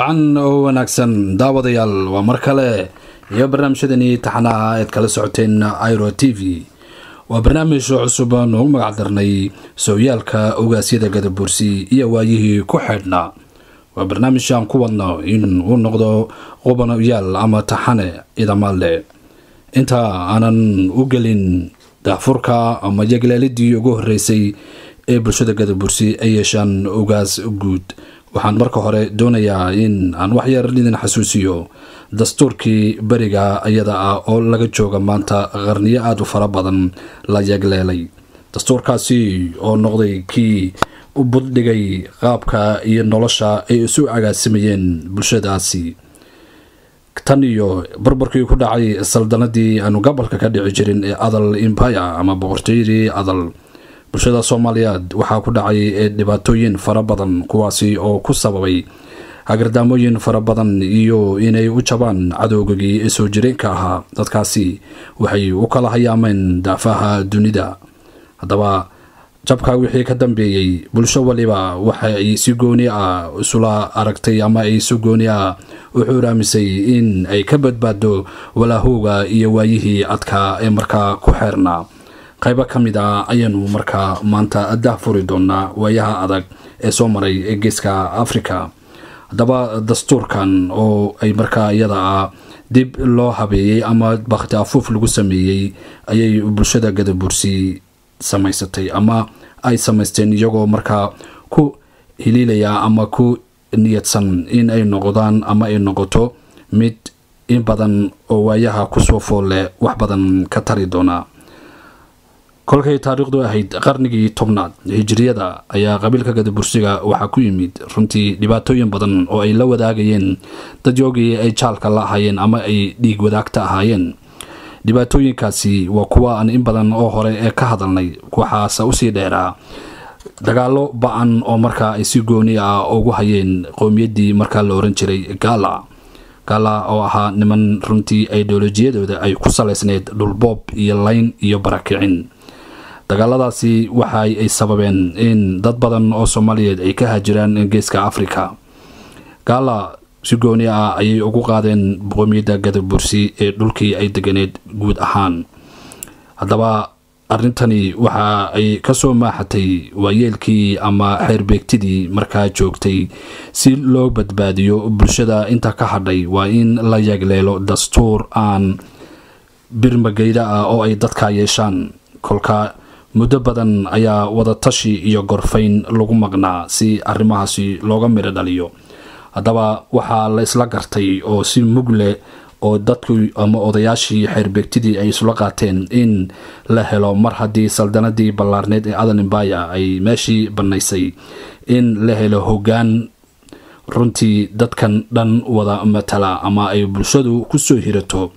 Wacan oo wanaagsan daawadayaal, waa mar kale iyo barnaamijyadani taxanaha eed kala socoteen Iro TV. Waa barnaamij cusub noogu magac darnay Sooyaalka Ogaasyada Gadabursi iyo Waayihii ku Xidhnaa. Waa barnaamij aan ku wadno in uu noqdo qubanayaal ama taxane idamaale. Inta aanan u gelin daafurka ama yagleelidii ugu horeysay ee bulshada Gadabursi ay yeeshaan ogaas guud, waxaan marka hore doonayaa in aan waxyar idin xasuusiyo dastuurkii beriga iyada ah oo laga jooga maanta qarniyo aada u fara badan la yagleelay. Dastuurkaasi oo noqday kii u buddhigay qaabka iyo nolosha ay isu agaasimayeen bulshadaasi tan iyo burburkii ku dhacay saldanadii aanu gobolka ka dhici jirin ee Adal Empire ama boqortooyadii Adal. Bulshada Soomaaliyeed waxaa ku dhacay dhibaatooyin fara badan, kuwaasi oo ku sababay hagardaamooyin fara badan iyo inay u jabaan cadowgagii soo jireenka ahaa. Dadkaasi waxay u kala hayaameen daafaha dunida. Haddaba jabka wixii ka dambeeyey, bulsho waliba waxa ay si gooni ah isula aragtay ama ay si gooni ah u xuuraamisay in ay ka badbaado walaahowga iyo waayihii adkaa ee markaa ku xeernaa. Qaybo ka mid ah ayaanu markaa maanta daahfuri doonaa waayaha adag ee soo maray Geeska Africa. Haddaba dastuurkan oo ay markaa iyada ah dib loo habeeyey ama bakhti afuuf lagu sameeyey ayay bulshada Gadabursi samaysatay ama ay samaysteen, iyagoo markaa ku hiliilaya ama ku niyadsan in ay noqdaan ama ay noqoto mid in badan oo waayaha kusoo foolle wax badan ka tari doonaa. Kolkay taariikhdu ahayd qarnigii 10aad hijriyada ayaa qabiilka Gadabursiga waxaa ku yimid runtii dhibaatooyin badan oo ay la wadaagayeen dadyoogii ay jaalka la ahaayeen ama ay dhiig wadaagta ahaayeen. Dhibaatooyinkaasi waa kuwa aan in badan oo hore ee ka hadalnay. Waxaase usii dheeraa dagaalo ba-an oo markaa ay si gooni ah ugu hayeen qowmiyaddii markaa la oran jiray Gala. Gala oo ahaa niman runtii ideolojiyadooda ay ku salaysneyd dhulboob iyo layn iyo barakicin. Dagaaladaasi waxa ay sababeen in dad badan oo Soomaaliyeed ay ka haajiraan Geeska Africa. Gaala si gooni ah ayay ugu qaadeen qowmiyadda Gadabursi ee dhulkii ay deganeed guud ahaan. Haddaba arrintani waxa ay kasoo maaxatay waayeelkii ama xeerbeegtidii markaa joogtay. Si loo badbaadiyo bulshada inta ka hadhay, waa in la yagleelo dastuur aan birmageyda ah oo ay dadka yeeshaan. Kolka muddo badan ayaa wadatashi iyo gorfayn lagu maqnaa si arrimahaasi looga midho dhaliyo. Haddaba waxaa la isla gartay oo si mugle oo dadku ama odayaashii xeerbeegtidii ay isla qaateen in la helo, mar haddii saldanadii ballaarneed ee Adal Empire ay meeshii bannaysay, in la helo hoggaan runtii dadkan dhan wada matala ama ay bulshadu kusoo hirato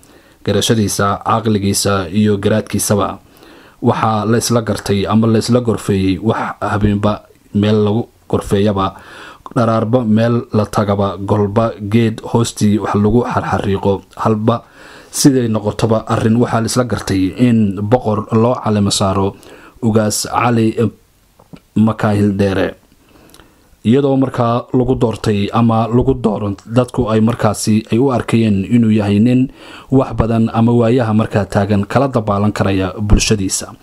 garashadiisa, caqligiisa iyo garaadkiisaba. Waxaa la isla gartay ama la isla gorfeeyey, wax habeenba meel lagu gorfeeyaba, dharaarba meel la tagaba, golba geed hoostii wax lagu xarxariiqo, halba siday noqotoba arin, waxaa la isla gartay in boqor loo calimo saaro Ugaas Cali Makaahil Dheere, iyadoo markaa lagu doortay ama lagu dooran dadku ay markaasi ay u arkayeen inuu yahay nin wax badan ama waayaha markaa taagan kala dabaalan karaya bulshadiisa.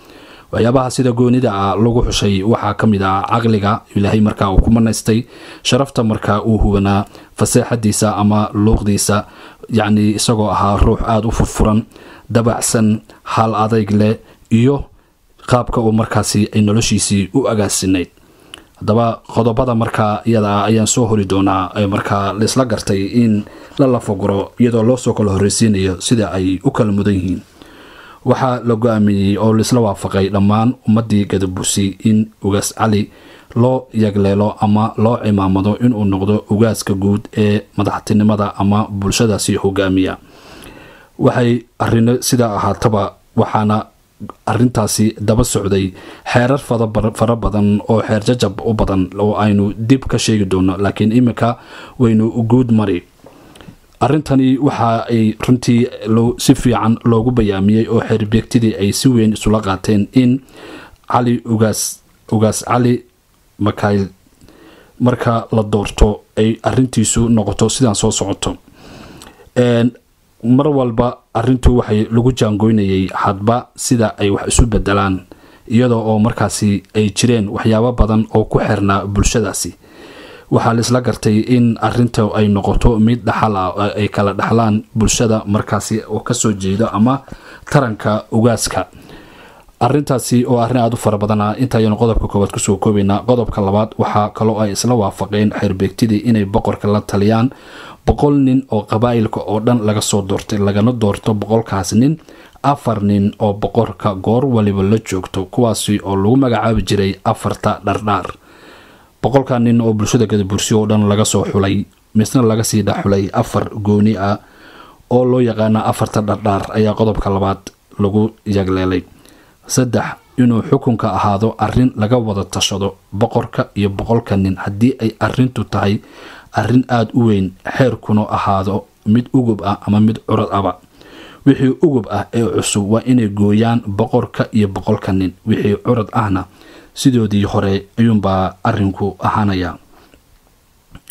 Waxyaabaha sida goonida ah lagu xushay waxaa ka mid ah caqliga Ilaahay markaa uu ku manaystay, sharafta markaa uu hubanaa, faseexadiisa ama luuqdiisa, yacni isagoo ahaa ruux aada u furfuran, dabacsan, hal adayg leh, iyo qaabka uu markaasi ay noloshiisii u agaasinayd. Haddaba qodobada markaa iyada ah ayaan soo hori doonaa ee markaa laisla gartay in la lafaguro, iyadoo loo soo kala horreysiinayo sida ay u kala mudan yihiin. Waxaa la go-aamiyey oo laisla waafaqay dhammaan ummadii Gadabursi in Ugaas Cali loo yagleelo ama loo cimaamado inuu noqdo ugaaska guud ee madaxtinimada ama bulshadaasi hogaamiya. Waxay arino sidaa ahaataba, waxaana arintaasi daba socday xeerar fara badan oo xeer jajab u badan oo aynu dib ka sheegi doono, laakiin iminka waynu guud mari arrintani. Waxa ay runtii si fiican loogu bayaamiyey oo xeerbeegtidii ay si weyn isula qaateen in Cali Ugaas, Ugaas Cali Makaayil marka la doorto ay arrintiisu noqoto sidaan soo socoto. Mar walba arrintu waxay lagu jaangoynayay hadba sida ay wax isu bedelaan, iyadoo oo markaasi ay jireen waxyaabo badan oo ku xirnaa bulshadaasi. Waxaa la isla gartay in arrinta ay noqoto mid dhaxal ah, ay kala dhaxlaan bulshada markaasi oo kasoo jeedo ama taranka ugaaska. Arrintaasi oo arrin aada u fara badan ah intaayanu qodobka koowaad kusoo koobaynaa. Qodobka labaad, waxaa kaloo ay isla waafaqeen xeerbeegtidii inay boqorka la taliyaan 100 nin oo qabaa'ilka oo dhan laga soo doortay, lagana doorto 100kaas nin 4 nin oo boqorka goor waliba la joogto, kuwaasi oo lagu magacaabi jiray 4ta dhardhaar. 100ka nin oo bulshada Gadabursi oo dhan laga soo xulay, misna laga sii dhexxulay 4 gooni ah oo loo yaqaana 4ta dhardhaar, ayaa qodobka labaad lagu yagleelay. 3, inuu xukunka ahaado arrin laga wada tashado boqorka iyo 100ka nin haddii ay arrintu tahay arrin aada u weyn, xeerkuna ahaado mid ugub ah ama mid curad aba. Wixii ugub ah ee cusub waa inay gooyaan boqorka iyo 100ka nin, wixii curad ahna sidoodii hore ayuunbaa arrinku ahaanaya.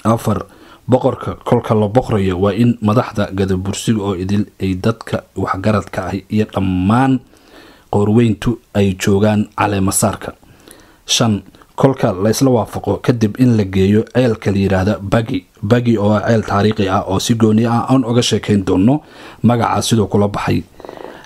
4, boqorka kolka la boqrayo waa in madaxda Gadabursiga oo idil ay dadka waxgaradka ah iyo dhammaan qoorweyntu ay joogaan caleemasaarka. 5, kolka la isla waafaqo kadib in la geeyo ceelka la yiraahda Bagi Bagi, oo ah ceel taariikhi ah oo si gooni ah aan oga sheekayn doono magaca sidoo kula baxay.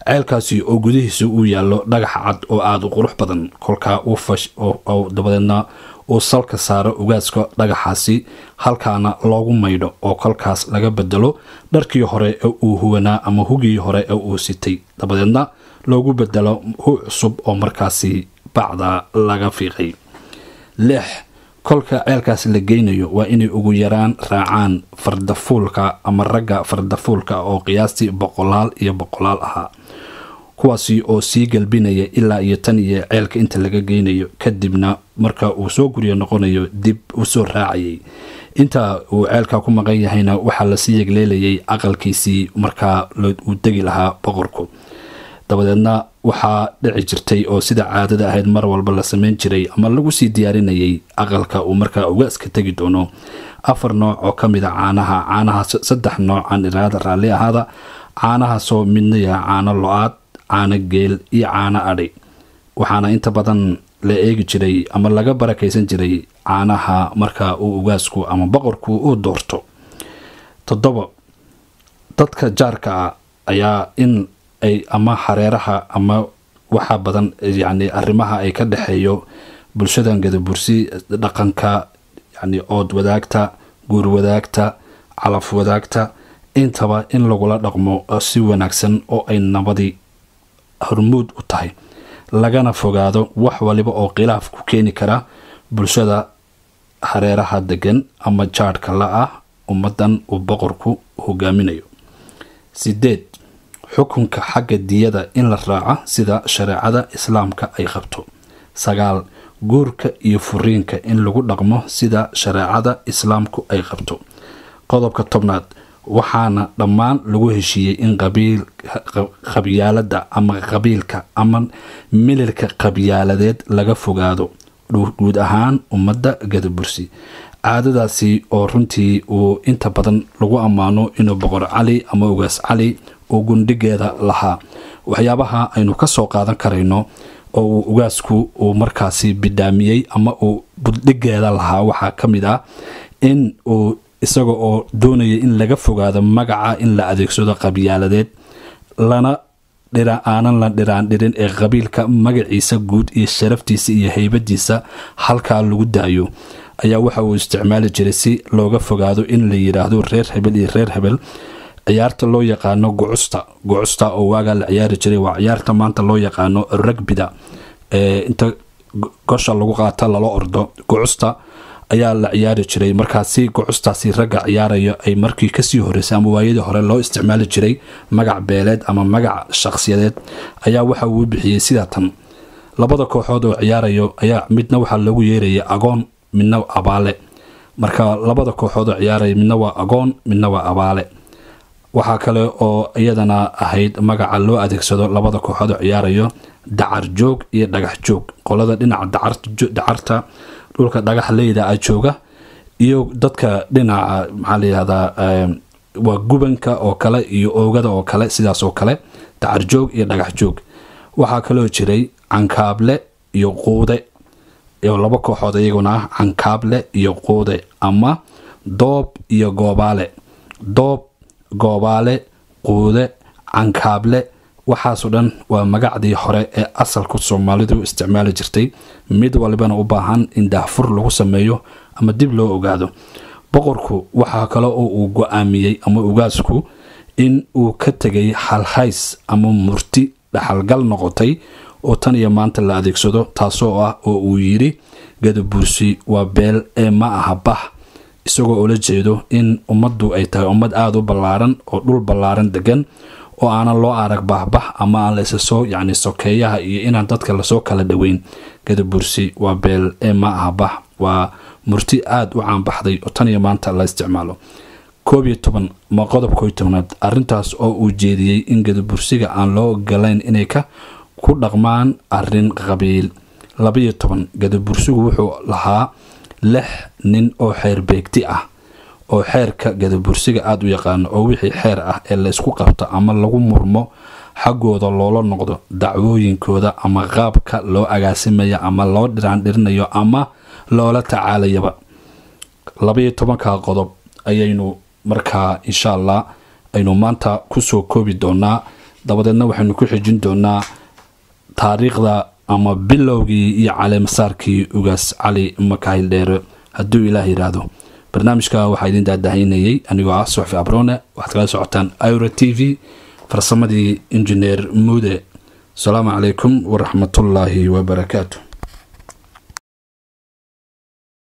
Ceelkaasi oo gudihiisa uu yaallo dhagax cad oo aada u qurux badan, kolkaa uu fash oo dabadeedna uu salka saaro ugaaska dhagaxaasi, halkaana loogu maydho oo kolkaas laga bedelo dharkii hore ee uu huwanaa ama hugii hore ee uu sitay, dabadeedna loogu bedelo hu cusub oo markaasi bacda laga fiiqay. 6, kolka ceelkaas la geynayo waa inay ugu yaraan raacaan fardafuulka ama ragga fardafuulka oo qiyaastii boqolaal iyo boqolaal ahaa, kuwaasi oo sii galbinaya ilaa iyo tan iyo ceelka inta laga geynayo, kadibna marka uu soo guryo noqonayo dib usoo raacayay. Inta uu ceelka ku maqan yahayna waxaa lasii yegleelayay aqalkiisii markaa uu degi lahaa boqorku. Dabadeedna waxaa dhici jirtay oo sida caadada ahayd mar walba la samayn jiray ama lagu sii diyaarinayay aqalka uu markaa ugaaska tegi doono 4 nooc oo ka mid a caanaha, caanaha 3 nooc aan iraada raalli ahaada, caanahaasoo midna yaha caano lo-aad, caano geel iyo caano adhi. Waxaana inta badan la eegi jiray ama laga barakaysan jiray caanaha marka uu ugaasku ama boqorku uu doorto. 7, dadka jaarka ah ayaa in ay ama xareeraha ama waxa badan, yacni arrimaha ay ka dhexeeyo bulshadan Gadabursi, dhaqanka, yacni ood wadaagta, guur wadaagta, calaf wadaagta, intaba in lagula dhaqmo si wanaagsan oo ay nabadi hormuud u tahay, lagana fogaado wax waliba oo khilaaf ku keeni kara bulshada hareeraha degan ama jaadhka la ah ummadan uu boqorku hogaaminayo. 8, xukunka xagga diyada in la raaco sida shareecada islaamka ay qabto. 9, guurka iyo furiinka in lagu dhaqmo sida shareecada islaamku ay qabto. Qodobka 10aad, waxaana dhammaan lagu heshiiyey in qabyaalada ama qabiilka ama mililka qabyaaladeed laga fogaado guud ahaan ummadda Gadabursi. Caadadaasi oo runtii uu inta badan lagu ammaano inuu Boqor Cali ama Ugaas Cali uu gundhigeeda lahaa. Waxyaabaha aynu ka soo qaadan karayno oo uu ugaasku uu markaasi bidhaamiyey ama uu buddhigeeda lahaa waxaa ka mid ah in uu isaga oo doonaya in laga fogaado magaca in la adeegsado qabyaaladeed, lana dhira aanan la dhiraan dhirin ee qabiilka magaciisa guud iyo sharaftiisa iyo haybadiisa halkaa lagu daayo, ayaa waxa uu isticmaali jiray si looga fogaado in la yiraahdo reer hebel iyo reer hebel ciyaarta loo yaqaano gucusta. Gucusta oo waagaa la ciyaari jiray waa ciyaarta maanta loo yaqaano ragbida, inta gosha lagu qaata lala ordo, gucusta ayaa la ciyaari jiray. Markaasi gucustaasi ragga ciyaarayo ay markii kasii horeysay ama waayadii hore loo isticmaali jiray magac beeleed ama magac shakhsiyadeed, ayaa waxa uu bixiyey sidaa tan: labada kooxood oo ciyaarayo ayaa midna waxaa loogu yeerayay agoon, midna abaale. Marka labada kooxood oo ciyaaraya midna waa agoon, midna waa abaale. Waxaa kale oo iyadana ahayd magaca loo adeegsado labada kooxood oo ciyaarayo dacar joog iyo dhagax joog, qolada dhinaca dacarta dhulka dhagax leyda ah jooga Iyo dadka dhinaca maxaa la yidhahdaa, waa gubanka oo kale iyo oogada oo kale, sidaas oo kale dacarjoog iyo dhagax joog. Waxaa kaloo jiray Cankaable iyo Quude iyo laba kooxood iyaguna ah, Cankaable iyo Quude, ama Doob iyo Goobaale. Doob, Goobaale, Quude, Cankaable, waxaasoo dhan waa magacdii hore ee asalku Soomaalidu isticmaali jirtay, mid walibana u baahan in daahfur lagu sameeyo ama dib loo ogaado. Boqorku waxaa kale oo uu go-aamiyey ama ugaasku in uu ka tegay halhays ama murti dhaxalgal noqotay oo tan iyo maanta la adeegsado, taasoo ah oo uu yidhi: "Gadabursi waa beel ee ma aha bah," isagoo ula jeedo in ummaddu ay tahay ummad aada u ballaaran oo dhul ballaaran degan oo aanan loo arag bahbax ama aan la isa soo yacni sokeeyaha iyo inaan dadka lasoo kala dhoweyn. "Gadabursi waa beel ee ma aha bah" waa murti aada u caanbaxday oo tan iyo maanta la isticmaalo. 11 ma qodob 11aad, arrintaas oo uu jeediyey in Gadabursiga aan loo ogolayn inay ka ku dhaqmaan arrin qabiil. 12, Gadabursigu wuxuu lahaa 6 nin oo xeer beegti ah oo xeerka Gadabursiga aada u yaqaano, oo wixii xeer ah ee la isku qabto ama lagu murmo xaggooda loola noqdo dacwooyinkooda ama qaabka loo agaasimaya ama loo dhiraandhirinayo ama loola tacaalayaba. 12-ka qodob ayaynu markaa insha Allah aynu maanta kusoo koobi doonaa, dabadeedna waxaynu ku xijin doonaa taariikhda ama bilowgii iyo caleemasaarkii Ugaas Cali Makaahil Dheere, hadduu Ilaah yidhaahdo. Barnaamijka waxaa idin daadahaynayay anigoo ah Suxfi Abrone. Waxaad kala socotaan Iro TV, farsamadii Injineer Muude. Asalaamu calaykum waraxmatullaahi wabarakaatu.